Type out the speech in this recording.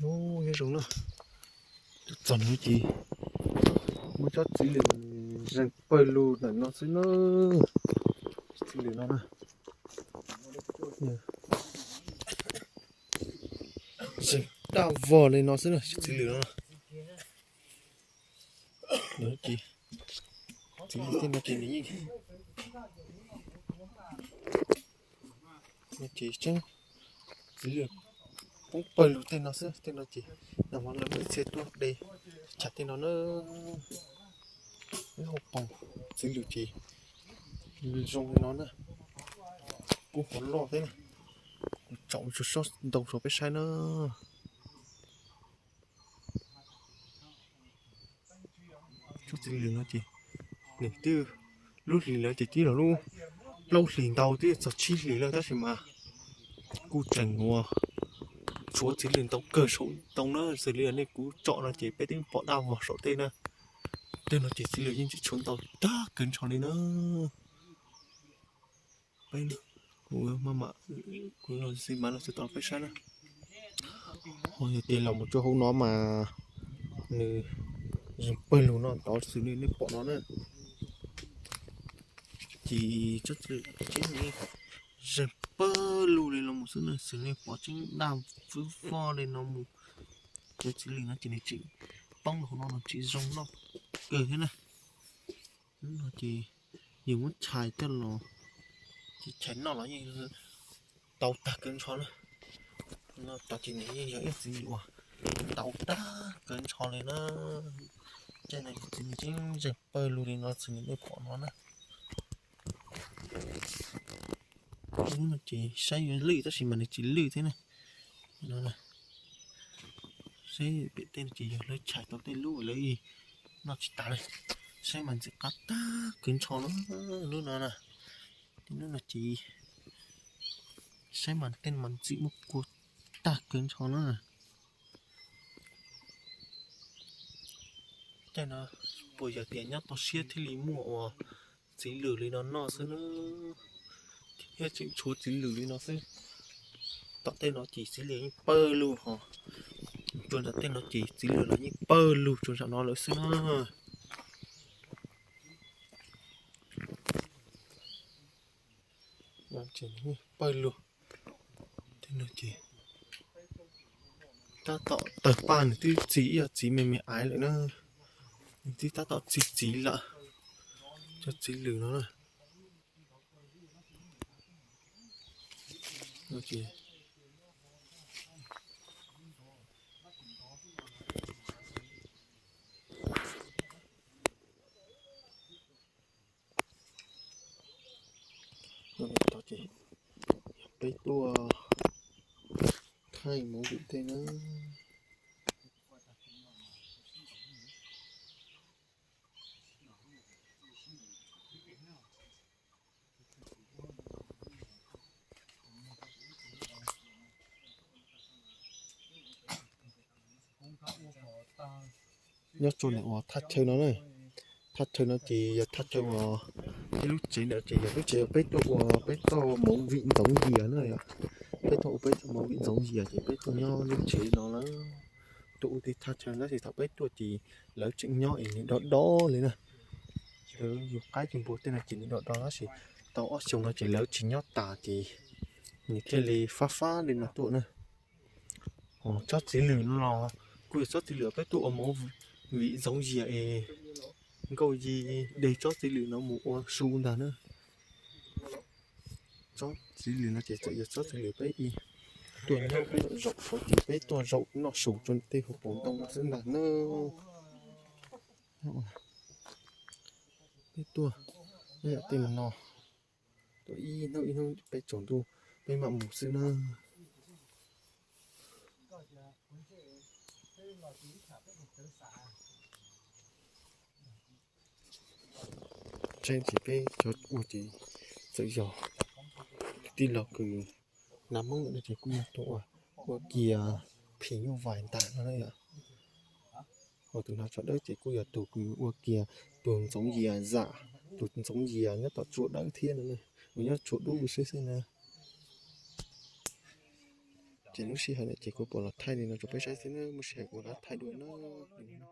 Ub, nyob zoo na, txog no ces muaj tsob txiv lwm zeeg pawg lug ntawm no xwb na. Txiv lwm no na, zeeg daj vog li no xwb na, txiv lwm no. Txiv lwm tej no ces nws yeej, ces tseeb, txiv lwm poob pawg lug tej no xwb, tej no ces nag hmo lawv muaj ib txhia tuaj de chav tej no na. Ib hauv paus txiv lwm ces zoo li no na, kub hov loj thiab na. Kuv tsom tsuag tsob ntoo rau peb saib na. Tsob txiv lwm no ces nws twb, lub hlis lawm ces twb los lub plaub hlis ntau twb txog tsib hlis lawm tab sis mas kuj tseem ua tshuav txiv lwm ntau kawg saum ntoo na. Xws li nej kuv tsom no ces peb twb pom daj vog saum tej na. Tej no ces txiv lwm yeej tseem tshuav ntau tag kawg nrho li na. Peb, kuv maj mam, kuv los xi mas los tsis tau peb saib na. Ho yog tias los mus rau hauv no mas nws zeeg pawg lug no tod xws li nej pom no na. Ces tsob txiv lwm tseeb, zeeg pawg lug li no mus xwb na, xws li nej pom tseeb daj vog li no mus. Cov txiv lwm no ces nws tseem poob los hauv no los tseem zoo noj kawg thiab na. Hnub no ces yus muab chais coj los, ces chais noj los yeej tau tag kawg nrho na. No tod ces nws yeej yog ib txiv lwm uas tau tag kawg nrho li na. Caij no ces txiv lwm tseem zeeg pawg lug li no xws li nej pom no na. Lub no ces saib yuav lwj tab sis mas nws tsis lwj thiab na. No, saib pem tej no ces yog lawv chais tau tej lub lawv noj tsis tas li. Saib mas ntxim qab tag kawg nrho na. Lub no na, lub no ces saib mas tej mas ntxim muaj kua tag kawg nrho na. Tej no puas yog tias nyob toj siab thiaj li muaj ua txiv lwm li no noj xwb na, thiab tseem tshuav txiv lwm li no xwb. Tom tej no ces txiv lwm yeej pawg lug ho, tsuas nram tej no ces txiv lwm los yeej pawg lug tsuas nram no lawm xwb na. Pawg lug, tej no ces tab tom tawg paj nws twb txi ib yam txiv me me aiv lawm na, nws twb tab tom txi txiv lawm. Cov txiv lwm no na. Peb tuaj thaij movie tej na. Nyob rau ntawm uas thaj chaw no na, thaj chaw no ces yog thaj chaw uas ib lub tsev ntawd ces yog lub tsev uas peb tuaj ua peb txoj movie ntxoov yias na yom. Peb tuaj ua peb txoj movie ntxoov yias ces peb tuaj nyob lub tsev no lawm. Tuaj ua tej thaj chaw tab sis thaum peb tuaj ces lawv tseem nyob es nws do do li na. Lawv yug qaib yug npua tej no ces nws do do tab sis tau ob xyoo no ces lawv tsis nyob tas ces nws thiaj li fab fab li no tuaj na. Tsob txiv lwm no los kuj yog tsob txiv lwm peb tuaj ua movie ntxoov yias es Nkauj Yi de tsob txiv lwm no mus ua su ntag na. Tsob txiv lwm no ces txawm yog tsob txiv lwm peb tuaj nyob peb zaum saud ces peb tuaj zaum noj su rau tej hauv paus ntoo no xwb ntag na. Peb tuaj ib yam tej no, tuaj ib hnub ib hnub peb tsaus ntuj peb mam mus xwb na. Tseeb ces peb cov ua ces txawm yog tij laug kws nav Hmoob lawm no ces kuj yog tus ua, ua kiag phim nyuj vais ntag no na yom. Ho tus nav tsho dawb ces kuj yog tus kws ua kiag tus ntxoov yias zam, tus ntxoov yias nyob tom tsua dawb thiab no, uas nyob tsua dub xwb xwb na. Ces lub sij hawm no ces kuv pom los thaij li no rau peb saib xwb na, muaj sij hawm kuv rov thaij dua na li no.